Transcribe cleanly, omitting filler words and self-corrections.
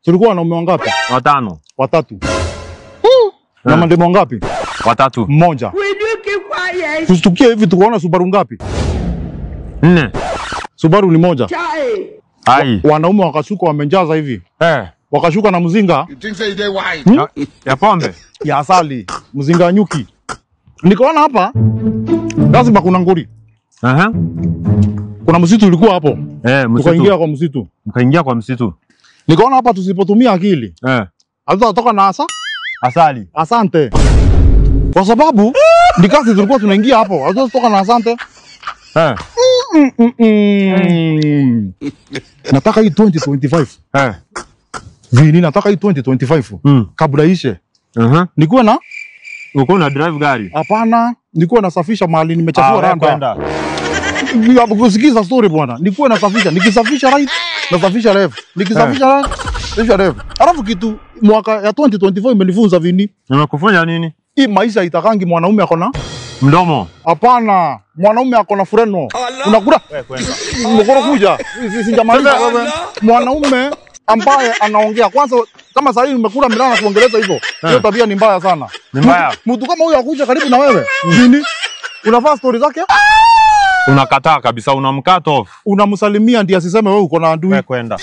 Tulikuwa wanaume wangapi? Watano. Watatu. Na mademu wangapi? Watatu. Mmoja. Tustukie hivi tukaona Subaru ngapi? 4. Subaru ni moja. Ai. Wanaume wakashuka wamenjaza hivi. Wakashuka na mzinga. You think say they wise? Ya pombe. Ya asali, mzinga wa nyuki. Nikaona hapa lazima kuna nguri. Aha. Kuna msitu ulikuwa hapo. Msitu. Tukaingia kwa msitu. Mkaingia kwa msitu. Nikaona hapa tusipotumia akili. Hatutatoka na asali. Asante. Kwa sababu ni kazi tulikuwa tunaingia hapo. Hatutatoka na asante. Nataka hii 2025. Vini nataka hii 2025. Kabla ishe. Nikuwa na uko na drive gari? Hapana, nikuwa nasafisha mahali nimechafua randa. Kusikiza story bwana. Nikuwa nasafisha, nikisafisha right, nasafisha left, nikisafisha right, nasafisha left. Alafu kitu mwaka ya 2024 imenifunza Vini. Nimekufunza nini? Hii maisha itakangi mwanaume akona mdomo. Hapana, mwanaume akona fureno. Unakula mkoro kuja. Sijamaliza wewe. Mwanaume ambaye anaongea kwanza kama sasa hivi nimekula milana kuongeleza hivyo. Hiyo tabia ni mbaya sana. Ni mbaya. Mtu kama huyo akuja karibu na wewe, nini? Unavaa story zake? Unakataa kabisa, unamcut off. Unamsalimia ndiye asiseme wewe uko na adui. Wewe kwenda.